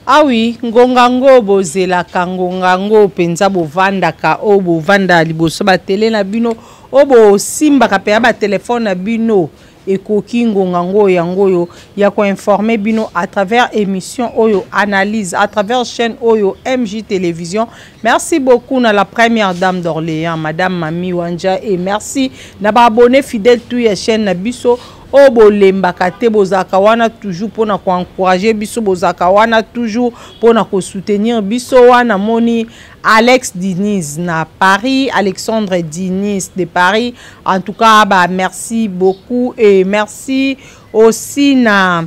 Awi ah ngonga ngo bozelaka, ngonga ngo mpenza bovandaka, oyo bovanda liboso batele na bino, oyo bosimbaka mpenza batelefone na bino, ekoki ngonga ngo yango oyo ya koinforme bino à travers émission oyo analyse, à travers chaîne oyo MJ Télévision. Merci beaucoup na la première dame d'Orléans, madame Mami Wanja, et merci na baabonné fidèle tout ya chaîne na biso oyo bolembaka te, bozalaka wana toujours mpona koencourage biso, bozalaka wana toujours mpona kosoutenir biso. Wana moni Alex Diniz na Paris, Alexandre Diniz de Paris, en tout cas bah, merci beaucoup. Et merci aussi na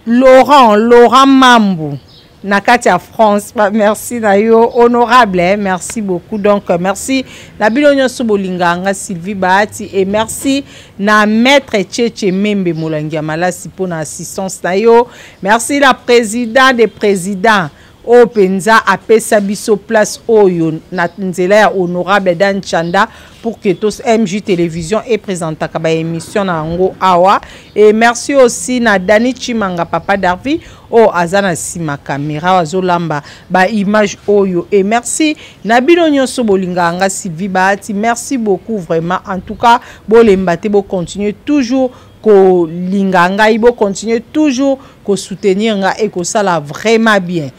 Laurent Mambu na kati ya France, bah, merci na yo honorable, hein, merci beaucoup. Donc merci na bino nyonso bolingaka nga Sylvie Bahati, et merci na maître Tchétché Membe Molangi ya Malasi mpona assistance na yo. Merci la président des présidents oyo mpenza apesa biso place oyo na nzela ya honorable Dan Chanda pour que tos MJ Télévision eprésentaka ba émission na yango awa. Et merci aussi na Dani Chimanga, papa Darvi, oyo aza na nsima caméra azolamba ba image oyo. Et merci na bino nyonso bolingaka nga Sylvie Bahati, merci beaucoup vraiment. En tout cas bolemba te, bocontinue toujours kolinga ngai, bocontinue toujours kosoutenir nga, ekosala vraiment bien.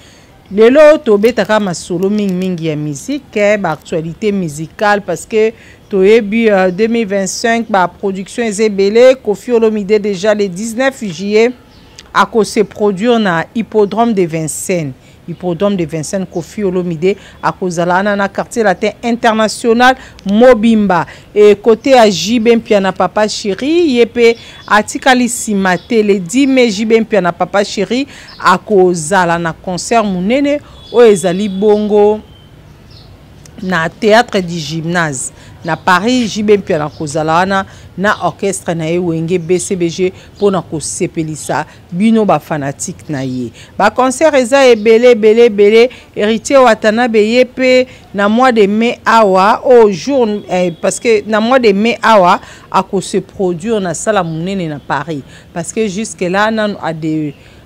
Lelo tobetaka masolo mingimingi ya musique, baactualité musicale, parce que toyebi 2025 baproduction eza ebele. Koffi Olomide déjà le 19 juillet akose produire na hippodrome de Vincennes. Hippodrome de Vincennes, Koffi Olomide akozala wana na Quartier Latin International mobimba. E côté ya JB Mpiana papa chéri, ye mpe atikali nsima te. Le 10 mai, JB Mpiana papa chéri akozala na concert monene oyo ezali bongo na théâtre du gymnase na Paris. JB Mpiana akozala wana na orchestre na ye Wenge BCBG mpona kosepelisa bino bafanatike na ye. Baconcert eza ebele ebele ebele. Héritier Watanabe ye mpe na mois de mai awa au jour, parce que na mois de mai awa akose produire na sala monene na Paris, parce que jusque là nanu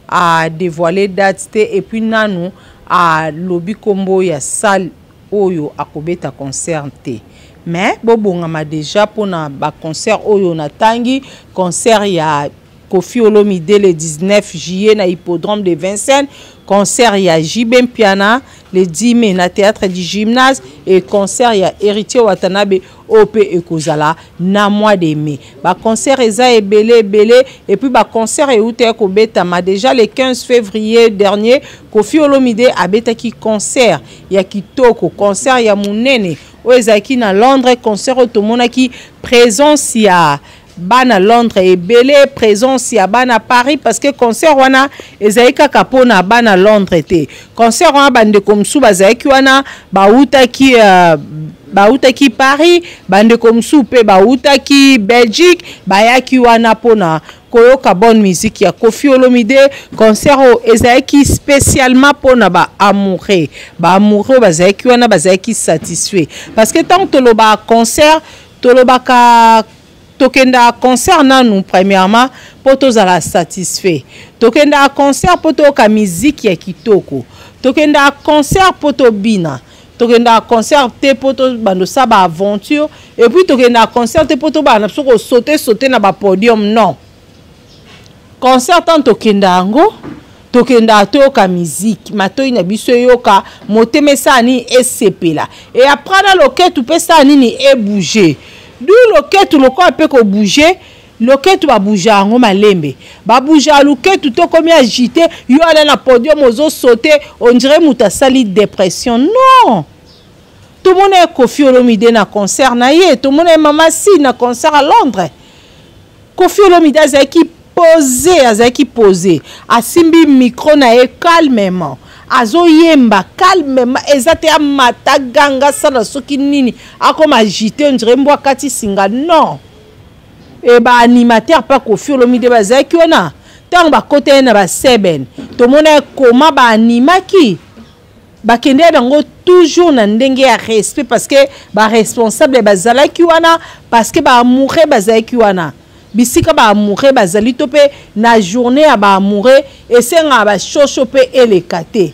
a dévoilé date te, et puis nanu alobi kombo ya salle oyo akobeta concert te. Mais bobongama déjà mpona baconcert oyo natangi: concert ya Koffi Olomide le 19 juillet na hippodrome de Vincennes, concert ya JB Mpiana le 10 mai na théâtre du gymnase, et concert ya Héritier Watanabe oyo mpe ekozala na mois de mai. Baconcert eza ebele ebele. Et puis baconcert euta ya kobetama déjà le 15 février dernier. Koffi Olomide abetaki concert ya kitoko, concert ya monene oyo ezalaki na Londres, concert oyo tomonaki présence ya bana Londres ebele, présence ya bana Paris, parce que concert wana ezali kaka mpona bana Londres te. Concert wana, bandeko mosusu bazalaki wana bautaki Paris, bandeko mosusu mpe bautaki Belgique, bayaki wana mpona koyoka bonne musique ya Koffi Olomide. Concert oyo ezalaki spécialement mpona baamoureux. Baamoureux oyo bazalaki wana bazalaki satisfait, parce que ntango tolobaka concert, tolobaka tokendaka concert nanu premièrement mpo tozala satisfait, tokendaka concert mpo toyoka miziki ya kitoko, tokendaka concert mpo tobina, tokendaka concert te mpo tobanda osala baaventure, et puis tokendaka concert te mpo tobanda biso kosaute saute na bapodium. Non, concert ntango tokenda yango, tokendaka toyoka miziki, matoi na biso eyoka, motema esala nini? Esepela. E après na loketu mpe esala nini? Ebouge. Du loketu lokola mpe kobouge, loketu babouge yango malembe, babouge ya loketu tokomi agité, yo ala na podium ozosaute, on dirait moto asali dépression. Non, tomona ye Koffi Olomide na concert na ye, tomona ye Mama Si na concert à Londres. Koffi Olomide azalaki posé, azalaki posé, asimbi micro na ye calmement, azoyemba calmement. Eza te amata ganga asala soki nini, akoma agité, on dirait mbwa kati singa. Non, e baanimateur mpe Koffi Olomide bazalaki wana. Ntango bakota ye na baseben, tomona ye koma baanimaki, bakende bango toujours na ndenge ya respect, parce que baresponsable bazalaki wana, parce que baamoureux bazalaki wana. Bisika ba amoureux bazali to mpe na journée ya ba amoureux, esengaka bashosho mpe eleka te.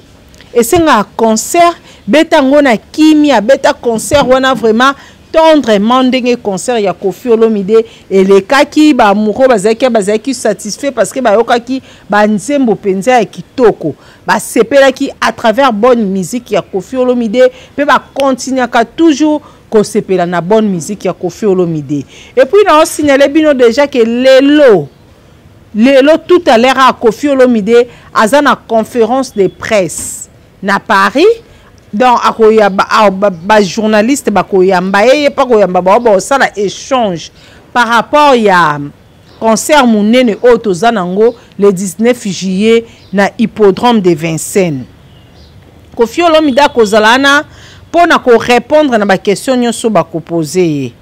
Esengaka concert, beta yango na kimia, beta concert wana vraiment tendrement, ndenge concert ya Koffi Olomide elekaki. Ba amoureux bazalaki satisfait parce que bayokaki banzembo mpenza ya kitoko, basepelaki à travers bonne musique ya Koffi Olomide, mpe bakontinuaka toujours kosepela na bonne musique ya Koffi Olomide. Et puis naosignale bino déjà ke lelo lelo, tout à l'heure, a Koffi Olomide aza na conférence de presse na Paris. Donc akoyamba bajournaliste, bakoyamba ye, ye mpa koyamba bao, baosala échange par rapport ya concert monene oyo toza nango le 19 juillet na hippodrome de Vincennes. Koffi Olomide akozala wana mpo na korépondre na baquestion nyonso bakopose ye,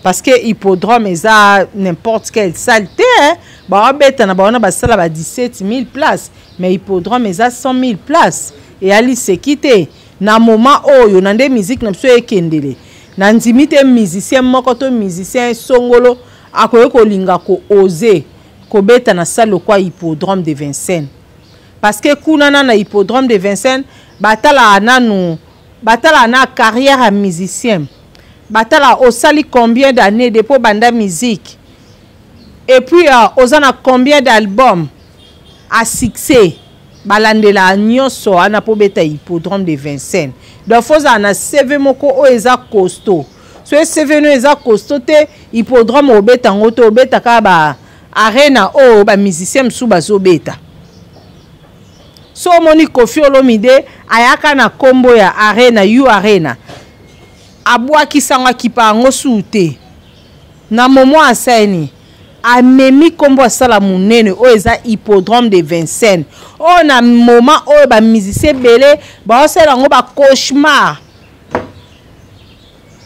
parce que hippodrome eza n'importe quelle salle te, hein? Baobeta na bawana basala ba 17 000 places, mais hippodrome eza 100 000 places, eyali seki te. Na moment oyo na nde musique na biso ekendele, na ndimi te musicien moko to musicien songolo akoki kolinga kooser kobeta na salle lokwa hippodrome de Vincennes, parce que kuna na hippodrome de Vincennes batalaka nanu, batalaka na carrière ya musicien, batala osali combien d'années depuis obanda musique, et puis oza na combien d'album à succès. Balandelaka nyonso wana mpo beta hippodrome de Vincennes. Donc faut ozala na CV moko oyo eza costaud. So CV no eza costaud te, hippodrome obeta yango te, obeta kaka ba arena oyo bamusicien mosusu bazobeta. So omoni Koffi Olomide ayaka na nkombo ya arena, U Arena, abwakisango, akipa yango suu te. Na momo asani amemi nkombo asala monene oyo eza hippodrome de Vincennes, oyo na moment oyo bamusicien ebele baosala yango bacauchemar.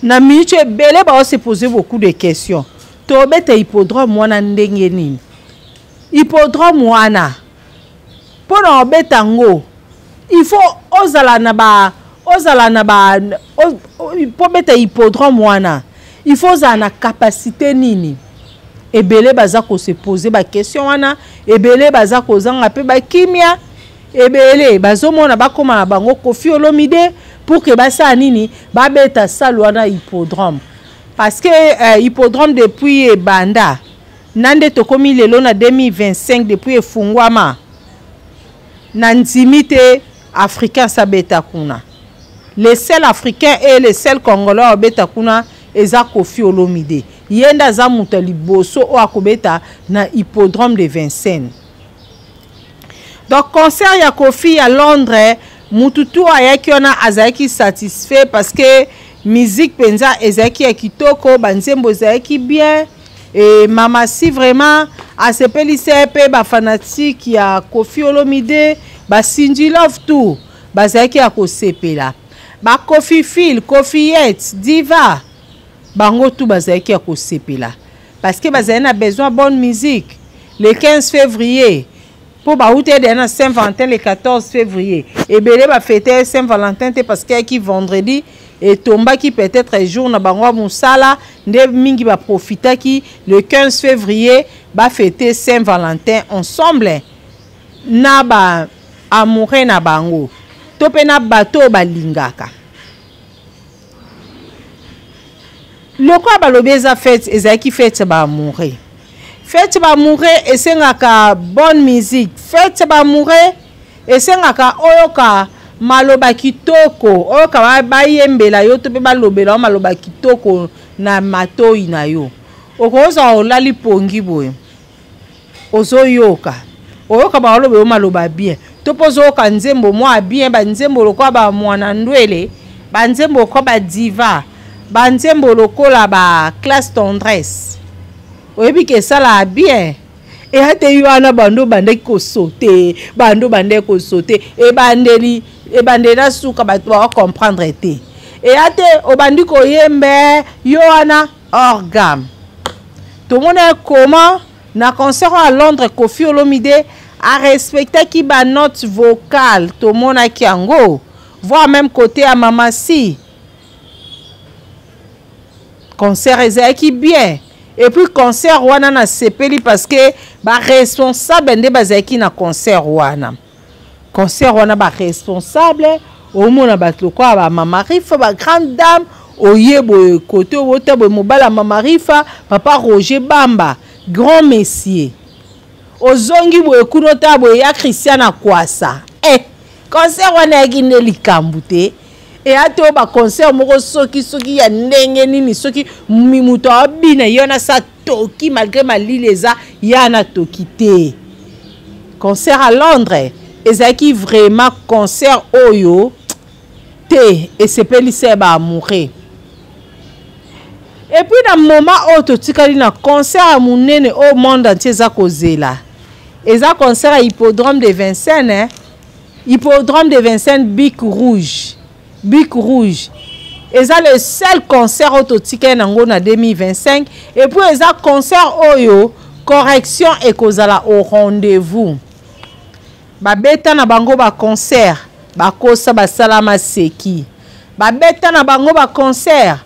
Na minute ebele baose poser beaucoup de questions: tobeta hippodrome wana ndenge nini? Hippodrome wana, mpo na obeta yango, il faut ozala na ba mpo beta hippodrome wana, il faut ozala na capacité nini? Ebele baza kose poser baquestion wana, ebele baza kozanga mpe bakimia, ebele bazomona bakóma na bango Koffi Olomide pour ke basala nini, babeta salle wana hippodrome. Parce que hippodrome, depuis ebanda na nde tokómi lelo na 2025, depuis efungwama, na ndimi te africain asabeta kuna. Le seul africain et le seul congolais abeta kuna eza Koffi Olomide. Ye nde aza moto ya liboso oyo akobeta na hippodrome de Vincennes. Donc concert ya Koffi ya Londres, mutu tu ayaki wana azalaki satisfait, parce que musique mpenza ezalaki ya kitoko, banzembo ezalaki bien. E mama si vraiment asepelisi ye, mpe bafanatike ya Koffi Olomide, basinji love tout bazalaki ya kosepela, bakofi fil, Kofiet diva, bango tu bazalaki ya kosepela, parce que bazali na besoin bonne musique le 15 février, mpo bauti ede na Saint Valentin le 14 février. Ebele bafete Saint Valentin te, parce que ayaki vendredi, etombaki peut-être jour na bango ya mosala, nde mingi baprofitaki le 15 février bafete Saint Valentin ensemble na ba amoureux na bango to mpe na bato oyo balingaka. Lokola balobi eza fête, ezalaki fête baamoureux. Fête baamoureux esengaka bonne musique, fête baamoureux esengaka oyoka maloba kitoko, oyoka bayembela yo to mpe balobela yo maloba kitoko na matoi na yo. Okozala olali pongi boye, ozoyoka, oyoka baloba yo maloba bien, to mpo ozoyoka nzembo mwa bien, banzembo lokola bamwana ndwele, banzembo lokola badiva, banzembo lokola baclasse tendresse, oyebi ke esalaka bien. Eya te yo wana bando obandaki kosote, bando obandaki kosote, ebandeli ebandeli na suka, bato bakocomprendre te. Eya te obandi koyembe yo wana orgame. Tomona comment na concert oyo ya Londres, Koffi Olomide arespectaki banote vocale, tomonaki yango, voire même côté ya mama si concert ezalaki bien. Et puis concert wana nasepeli parce que baresponsable nde bazalaki na concert wana. Concert wana baresponsable, omona bato lokola bamama Rifa, bagrande dame, oye boye kote owota boye mobali ya mama Rifa, papa Roger Bamba, grand messier. Ozongi boye kuna ota boye ya Christian Akwasa. Concert wana eyaki nde likambo te. Eya te oyo baconcert moko soki soki ya ndenge nini, soki moto abina ye wana sa toki malgré malili eza ya na toki te. Concert à Londres ezalaki vraiment concert oyo te esepelisa ya ba amoureux. Et puis na moment oyo totikali na concert ya monene oyo monde entier eza kozela, eza concert ya Hippodrome de Vincennes, hein? Hippodrome de Vincennes, Bic Rouge. Bic Rouge eza le seul concert oyo totikali nango na 2025. Et puis eza concert oyo correction ekozala au rendez-vous. Babeta na bango ba concert, bakosa basala maseki, babeta na bango ba concert,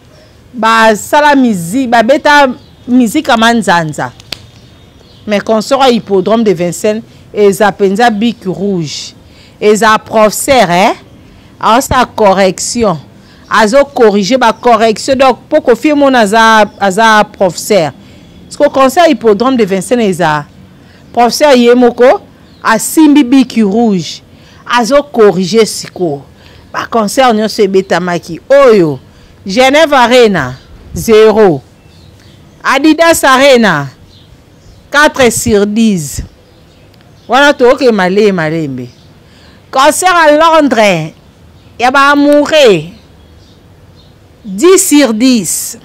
basala musique, babeta musique ya manzanza. Mais concert ya Hippodrome de Vincennes eza mpenza Bic Rouge, eza professeur, eh? Aosala correction, azocorrige ba correction. Donc mpo Kofi emona aza professeur. Parce que concert Hippodrome de Vincennes eza professeur ye moko asimbi bic rouge, azocorrige sikoyo baconcert nyonso ebetamaki oyo. Genève Arena 0, Adidas Arena 4 sur 10. Wana toyoke malembe malembe. Concert à Londres ya baamoureux 10 sur 10.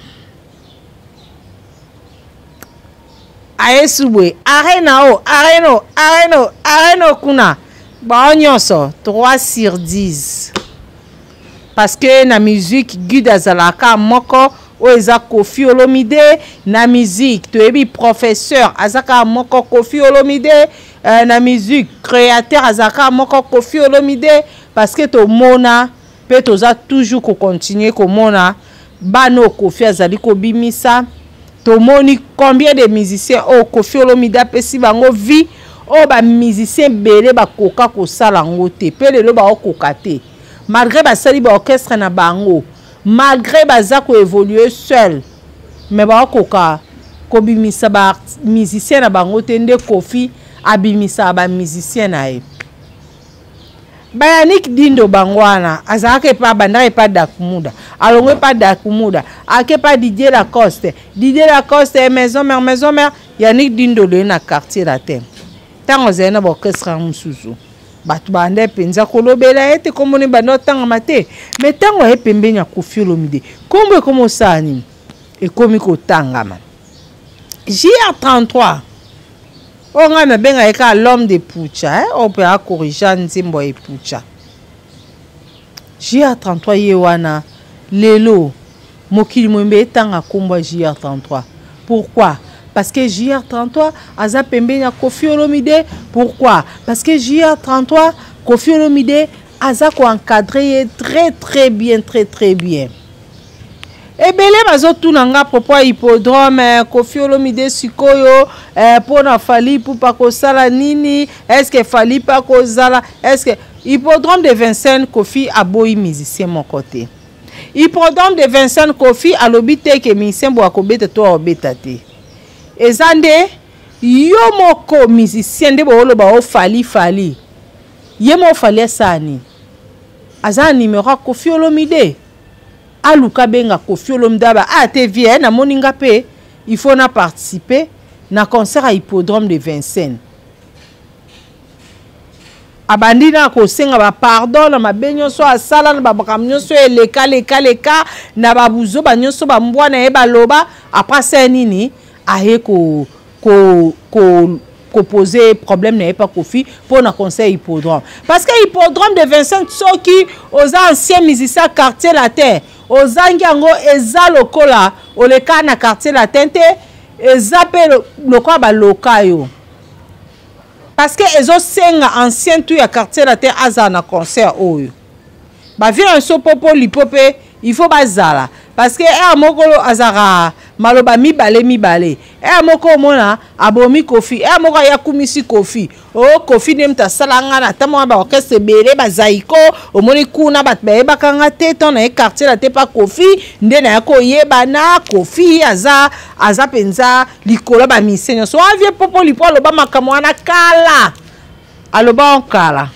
Ayesu boye arena o arena o arena o arena o kuna bao nyonso 3 sur 10, parce que na musique guide azalaka moko oyo eza Kofi Olomide. Na musique toyebi professeur aza kaka moko, Kofi Olomide. Na musique créateur azalaka moko, Kofi Olomide, parce que tomona mpe toza toujours kocontinue komona bana oyo Kofi azali kobimisa. Tomoni combien de musiciens oyo Kofi Olomide apesi bango vie, oyo bamusicien ebele bakoka kosala yango te, mpe lelo baokoka te malgré basali baorchestre na bango, malgré baza koévolue seul, mais baokoka kobimisa bamusicien na bango te nde Kofi abimisaka bamusicien na ye. Bayanik Dindo bango wana azalaka epa, abandaka epa Dakumuda, alongo epa Dakumuda, ake epa Didier Lacoste, Didier Lacoste Maison Mère, Maison Mère. Yannick Dindo loye na Quartier Latin, ntango azali na baorchestre ya mosusu, bato banda mpenza kolobela ye te, kombo banda otangama te. Mais ntango aye pembeni ya Kofi Olomide, kombo ekomi osala nini? Ekomi kotangama. JR33 oyo ngai nabenga ye kaka l'homme de Pucha, eh? Oyo mpe akorija nzembo ya Epucha. JR33 ye wana lelo mokili moyembe etanga nkombo ya JR33. Pourquoi? Parce que JR33 aza pembeni ya Kofi Olomide. Pourquoi? Parce que JR33, Kofi Olomide aza koencadre ye très très bien, très très bien. Ebele bazotuna nga propos ya hippodrome, Kofi Olomide sikoyo mpona Fally Ipupa kosala nini? Est-ce Fally mpe kozala? Est-ce hippodrome de Vincennes, Kofi aboyi musicien moko te? Hippodrome de Vincennes, Kofi alobi te ke musicien boye akobeta to akobeta te. Eza nde yo moko musicien nde booloba o Fally. Fally ye moko, Fally asala nini? Aza na numero ya Kofi Olomide, aluka benga Kofi Olomide aba a te vie namoni nga mpe il faut na participer na concert ya hippodrome de Vincennes. Abandi na kosenga bapardon na mabe nyonso asala na bamakambo nyonso eleka leka leka na babuzoba nyonso bambwa na ye baloba. Après asala nini? Aye ko ko ko koposer problème na ye pa Kofi mpo na concert hippodrome, parce que hippodrome de Vincennes, soki oza ancien musicien Quartier Latin, ozangi yango, eza lokola oleka na Quartier Latin te, eza mpe lokola baloka yo, parce que ezosenga ancien tout ya Quartier Latin azala na concert oyo. Bavie na biso popo lipo mpe il faut bazala, parce que ere moko azalaka maloba mibale mibale. Eya moko omona abomi Koffi, eya moko aya kumisi Koffi. O Koffi nde moto asala nga na ntango wana baorchestre ebele bazaiko, omoni kuna bato bayebaka nga te, ntango naye quartier na te pa Koffi nde naya koyebana. Koffi aza aza mpenza likolo ya bamisie nyonso. Wana vie Popo Lipo aloba makambo wana kala, aloba kala.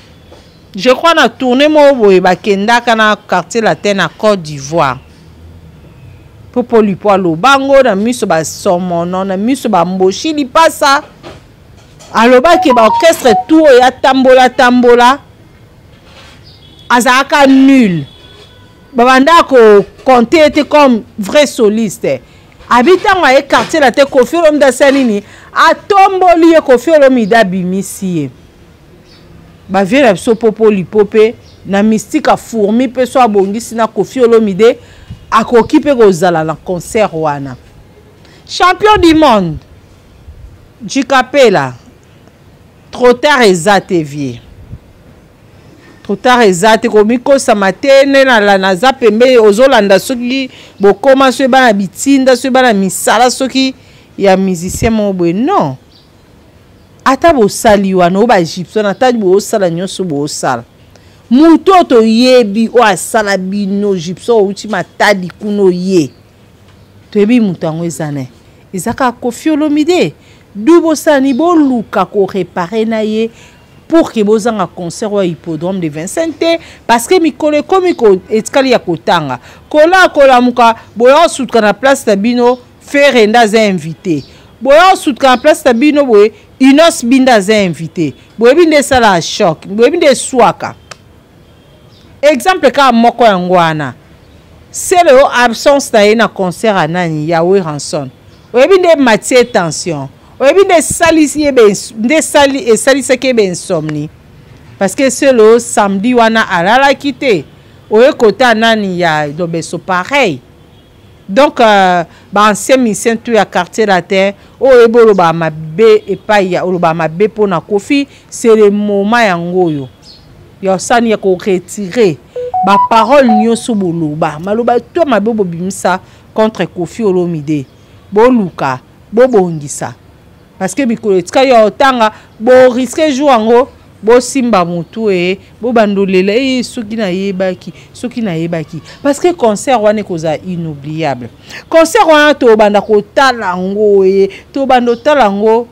Je crois na tournée moko boye bakendaka na quartier latin na Côte d'Ivoire. Popo Lipo aloba ngo na miso basomono, na miso bamboshi lipasa. Alobaki ba orchestre tout oyo atambola tambola azalaka nul, babanda ko compter ete comme vrai soliste. Abi ntango aye quartier latin, Koffi Olomide asali nini? Atomboli ye, Koffi Olomide abimisi ye. Bavie na biso Popo Lipo mpe na mystique ya fourmi mpe so abongisi na Koffi Olomide, akoki mpe kozala na concert wana. Champion du monde Jikapela, trop tard eza te vie, trop tard eza te, komikosama te nde naza pembeni ozolanda soki bokoma soki bana bitinda soki bana misala soki ya musicien moko boye. Non, ata bosali wana oyo baegyptien, ata bosala nyonso bosala, moto oyo toyebi oyo asala bino gypsien outi Matadi kuna oye, toyebi moto yango eza na eza kaka Koffi Olomide. Du bosani boluka korepare na ye pour que bozanga concert oyo hippodrome de 25 te, parce que mikolo ekomi etikali ya kotanga kola kolamuka boya osutuka na place na bino. Ferre nde aza invité, boya osutuka na place na bino boye. Inos Binda aza invité, boyebi nde esalaka choc, boyebi nde eswaka. Exemple kaka moko yango wana, sele oyo absence na ye na concert ya nani ya Werrason, oyebi nde matie tension, oyebi nde esalisi ye nde esalisaki ye bainsomnie, parce que sele oyo samedi wana alalaki te. Oye kota nani ya Lobeso pareil. Donc baancien musicien tout ya quartier latin oyo oyebi olobaka mabe epai ya olobaka mabe mpona Koffi, c'est le moment yango oyo ya osani ya koretire baparole nyonso boloba, maloba to mabe bobimisa contre Koffi Olomide. Boluka bobongisa, parce que mikolo etikali ya otanga, boriske jour yango bosimba motu e bobandolela e soki nayebaki, soki nayebaki, parce que concert wana ekozala inoubliable. Concert wana tobanda kotala yango e tobanda otala yango,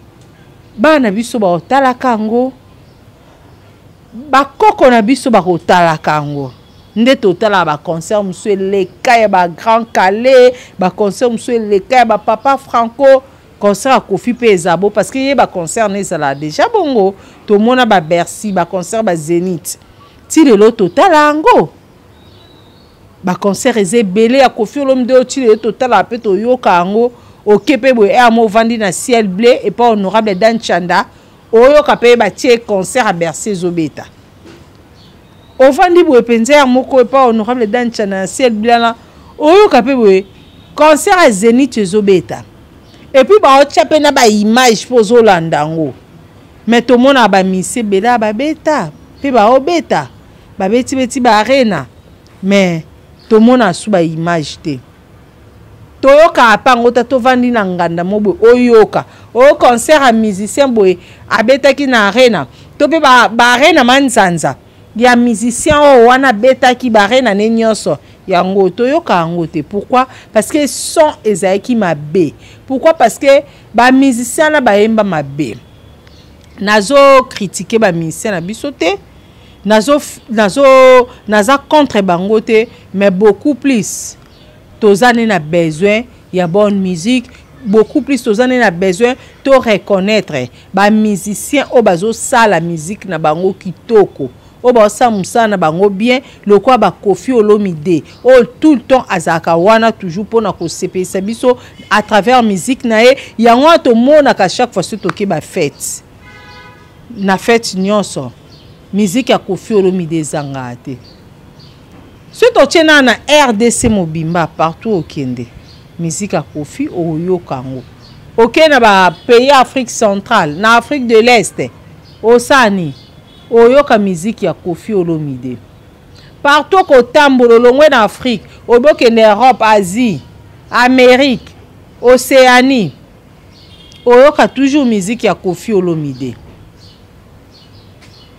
bana biso bakotalaka yango, bakoko na biso bakotalaka yango. Nde totalaka baconcert mosusu eleka ya bagrand Kale, baconcert mosusu eleka ya bapapa Franco. Concert ya Koffi mpe eza bo, parce que ye baconcert na ezala déjà bongo. Tomona babercy, baconcert bazénith, ti lelo totala yango. Baconcert eza ebele ya Koffi Olomide oyo ti lelo totala mpe toyoka yango. Oke mpe boye aya mo ovandi na ciel bleu epa honorable Dan Chanda, oyoka mpe batie concert ya Bercy ezobeta. Ovandi boye mpenza ya moko epa honorable Dan Chanda na ciel bleu wana, oyoka mpe boye concert ya Zénith ezobeta, et puis baotya mpe na baimage mpo ozolanda yango. Mais tomona bamise ebele ya babeta mpe baobeta babetibeti baarena, mais tomona su baimage te, toyokaka mpe yango ta. Tovandi na nganda mo boye, oyoka oyo concert ya musicien boye abetaki na arena, to mpe baarena manzanza ya musicien oyo wana abetaki baarena ne nyonso yango toyoka yango te. Pourquoi? Parce que son ezalaki mabe. Pourquoi? Parce que bamusicien na bayemba mabe. Nazo critiquer bamusicien na biso te, nazo, nazo, naza contre bango te, mais beaucoup plus toza ne na besoin ya bonne musique, beaucoup plus toza ne na besoin to reconnaître bamusicien oyo bazosala musique na bango kitoko, oyo baosala mosala na bango bien, lokola baKoffi Olomide oyo tout le temps azalaka wana toujours mpona kosepelisa biso à travers musique na ye. Yango wana tomonaka chaque fois soki toke bafete, na fete nyonso musique ya Koffi Olomide ezangaka te. Soki totie na na RDC mobimba, partout okende, musique ya Koffi oyoka yango. Oke na bapays Afrique centrale, na Afrique de l'Est, osani oyoka musique ya Koffi Olomide. Partout okotambola, olongwe na Afrique, obokende Europe, Asie, Amérique. Océanie oyoka toujours musique ya Koffi Olomide.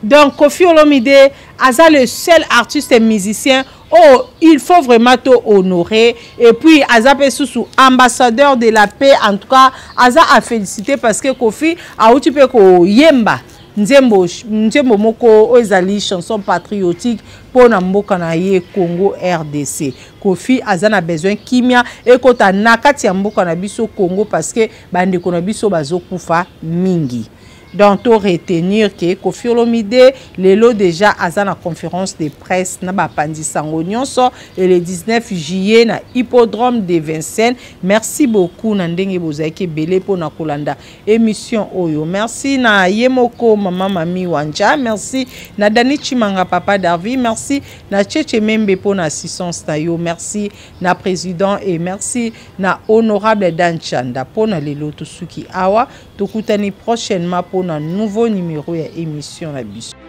Donc Koffi Olomide aza le seul artiste musicien oh il faut vraiment to honorer et puis aza pe susu ambassadeur de la paix. En tout cas aza à féliciter parce que Koffi auti pe ko yemba nzembo, nzembo moko oyo ezali chanson patriotique mpo na mboka na ye Congo RDC. Koffi aza na besoin kimia ekota na kati ya mboka na biso Congo parce que bandeko na biso bazokufa mingi. Donc to retenir que Koffi Olomide lelo déjà aza na conférence de presse na bapanzi sango nyonso et le 19 juillet na hippodrome de Vincennes. Merci beaucoup na ndenge bozalaki ebele mpo na kolanda émission oyo. Merci na ye moko mama Mami Wanja, merci na Dani Chimanga papa Darvi, merci na Cheche Membe mpo na assistance na yo, merci na président et merci na honorable Dan Chanda mpo na lelo tosuki awa. Tokutani prochainement pour un nouveau numéro ya émission na biso.